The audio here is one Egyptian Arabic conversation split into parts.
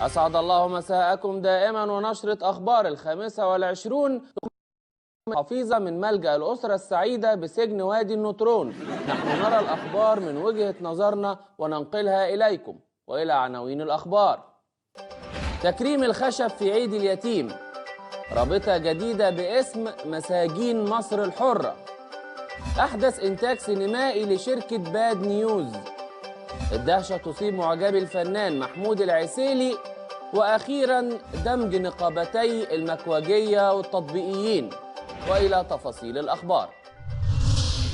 أسعد الله مساءكم دائما ونشرة أخبار 25 حفيظة من ملجأ الأسرة السعيدة بسجن وادي النطرون. نحن نرى الأخبار من وجهة نظرنا وننقلها إليكم. وإلى عناوين الأخبار: تكريم الخشب في عيد اليتيم، رابطة جديدة باسم مساجين مصر الحرة، أحدث إنتاج سينمائي لشركة باد نيوز، الدهشة تصيب معجبي الفنان محمود العسيلي، وأخيرا دمج نقابتي المكواجية والتطبيقيين. وإلى تفاصيل الأخبار.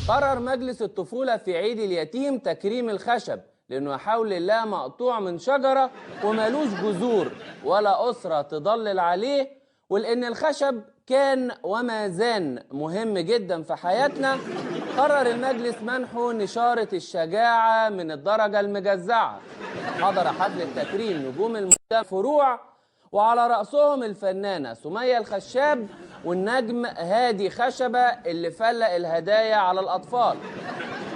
قرر مجلس الطفولة في عيد اليتيم تكريم الخشب لأنه حول الله مقطوع من شجرة ومالوش جذور ولا أسرة تضلل عليه، ولأن الخشب كان وما زال مهم جدا في حياتنا، قرر المجلس منحه نشارة الشجاعة من الدرجة المجزعة. حضر حفل التكريم نجوم المجتمع فروع، وعلى رأسهم الفنانة سمية الخشاب والنجم هادي خشبة اللي فلق الهدايا على الأطفال.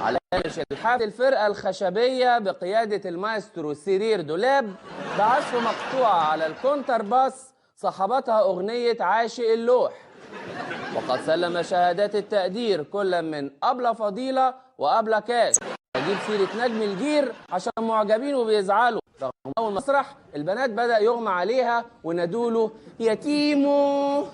على هامش الحفل الفرقة الخشبية بقيادة المايسترو سرير دولاب بعزف مقطوعة على الكونترباس صاحبتها أغنية عاشق اللوح. وقد سلم شهادات التقدير كل من أبلة فضيلة وأبلة كاش. أجيب سيرة نجم الجير عشان معجبين وبيزعلوا، رغم أول مسرح البنات بدأ يغمى عليها ونادوله يتيمو.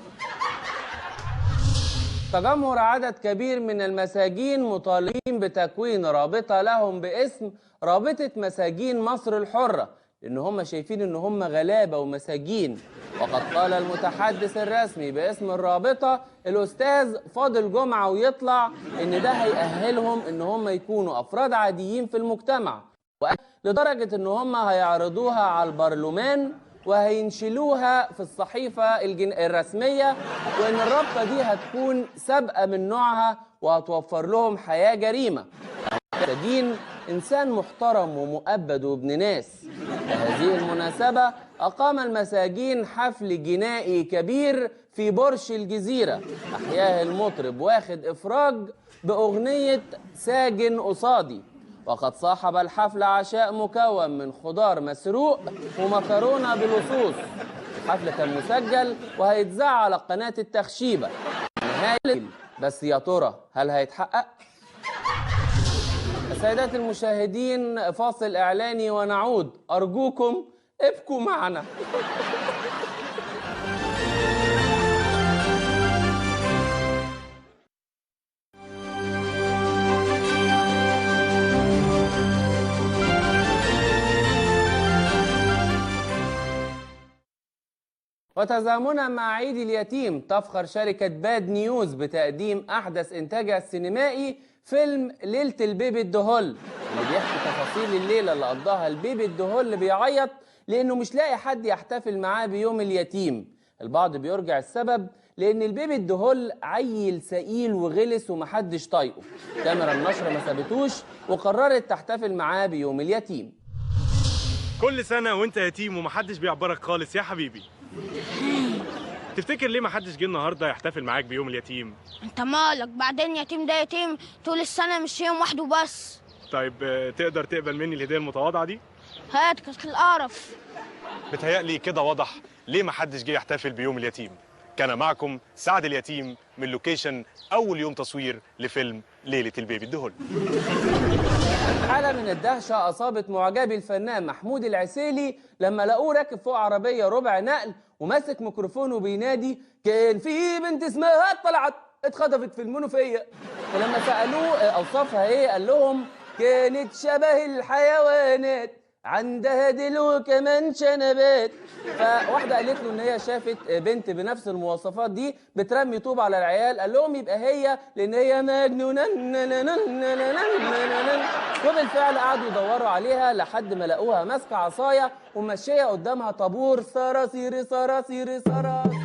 تجمهر عدد كبير من المساجين مطالبين بتكوين رابطة لهم باسم رابطة مساجين مصر الحرة، لأن هم شايفين إن هم غلابة ومساجين. وقد قال المتحدث الرسمي باسم الرابطة الأستاذ فاضل جمعة ويطلع إن ده هيأهلهم إن هم يكونوا أفراد عاديين في المجتمع، لدرجة إن هم هيعرضوها على البرلمان وهينشلوها في الصحيفة الرسمية، وإن الرابطة دي هتكون سابقة من نوعها وهتوفر لهم حياة جريمة. المساجين إنسان محترم ومؤبد وابن ناس. بهذه المناسبة أقام المساجين حفل جنائي كبير في برج الجزيرة أحياه المطرب واخد إفراج بأغنية ساجن قصادي. وقد صاحب الحفل عشاء مكون من خضار مسروق ومكرونة بلصوص. الحفل كان مسجل وهيتذاع على قناة التخشيبة. بس يا ترى هل هيتحقق؟ سيدات المشاهدين، فاصل إعلاني ونعود، أرجوكم ابقوا معنا. وتزامنا مع عيد اليتيم، تفخر شركة باد نيوز بتقديم أحدث إنتاجها السينمائي فيلم ليلة البيبي الدهل، اللي بيحكي تفاصيل الليلة اللي قضاها البيبي الدهل بيعيط لأنه مش لاقي حد يحتفل معاه بيوم اليتيم. البعض بيرجع السبب لأن البيبي الدهل عيل سئيل وغلس ومحدش طايقه. كاميرا النشرة ما سابتوش وقررت تحتفل معاه بيوم اليتيم. كل سنة وانت يتيم ومحدش بيعبرك خالص يا حبيبي. تفتكر ليه محدش جه النهارده يحتفل معاك بيوم اليتيم؟ انت مالك؟ بعدين يتيم ده يتيم طول السنة مش يوم واحد وبس. طيب تقدر تقبل مني الهدية المتواضعة دي؟ هات كسر القرف. بتهيألي كده واضح ليه محدش جه يحتفل بيوم اليتيم. كان معكم سعد اليتيم من location اول يوم تصوير لفيلم ليلة البيبي الدهل. حالة من الدهشة أصابت معجبي الفنان محمود العسيلي لما لقوه راكب فوق عربية ربع نقل وماسك ميكروفون وبينادي كان في بنت اسمها طلعت اتخطفت في المنوفية. فلما سألوه أوصافها إيه قال لهم كانت شبه الحيوانات، عندها دلو كمان شنبات. فواحدة قالت له إن هي شافت بنت بنفس المواصفات دي بترمي طوب على العيال، قال لهم يبقى هي لأن هي مجنونة. وبالفعل قعدوا يدوروا عليها لحد ما لقوها ماسكة عصاية وماشية قدامها طابور صراصير صراصير صراصير.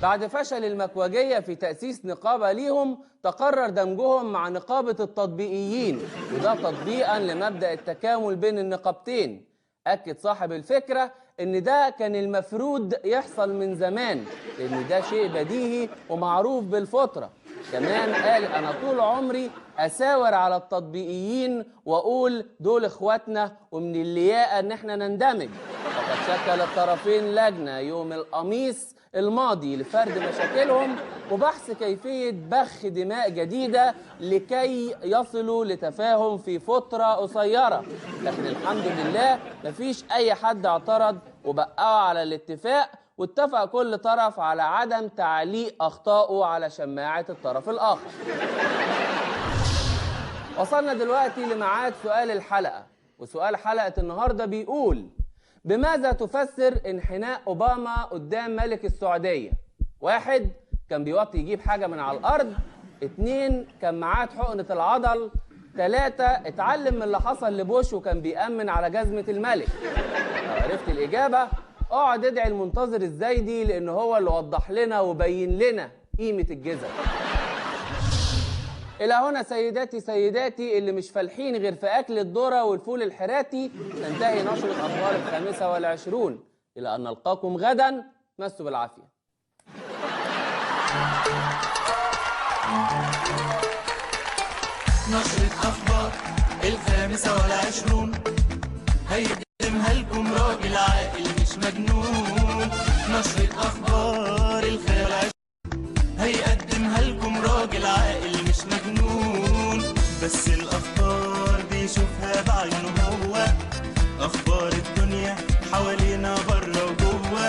بعد فشل المكواجية في تأسيس نقابة ليهم، تقرر دمجهم مع نقابة التطبيقيين، وده تطبيقا لمبدأ التكامل بين النقابتين. أكد صاحب الفكرة إن ده كان المفروض يحصل من زمان، لأن ده شيء بديهي ومعروف بالفطرة. كمان قال أنا طول عمري أساور على التطبيقيين وأقول دول إخواتنا ومن اللياقة إن إحنا نندمج. فقد شكل الطرفين لجنة يوم القميص الماضي لفرد مشاكلهم وبحث كيفية بخ دماء جديدة لكي يصلوا لتفاهم في فترة قصيرة، لكن الحمد لله مفيش أي حد اعترض وبقوا على الاتفاق، واتفق كل طرف على عدم تعليق أخطائه على شماعة الطرف الآخر. وصلنا دلوقتي لميعاد سؤال الحلقة، وسؤال حلقة النهاردة بيقول: بماذا تفسر انحناء أوباما قدام ملك السعودية؟ 1 كان بيوطي يجيب حاجة من على الأرض، 2 كان معاه حقنة العضل، 3 اتعلم من اللي حصل لبوش وكان بيأمن على جزمة الملك. لو عرفت الإجابة اقعد ادعي المنتظر الزايدي، لأن هو اللي وضح لنا وبين لنا قيمة الجزم. إلى هنا سيداتي سيداتي اللي مش فالحين غير في أكل الذرة والفول الحراتي، تنتهي نشرة أخبار 25. إلى أن نلقاكم غدا، مسوا بالعافية. نشرة أخبار 25 هيقدمها لكم راجل عاقل مش مجنون. نشرة أخبار 25 هيقدمها لكم راجل عاقل مش مجنون، بس الأخبار بيشوفها بعينه هو، أخبار الدنيا حوالينا بره وجوه،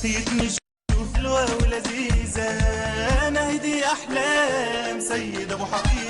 يتمشوا حلوة ولذيذة. نهدي أحلام سيد أبو حفيظ.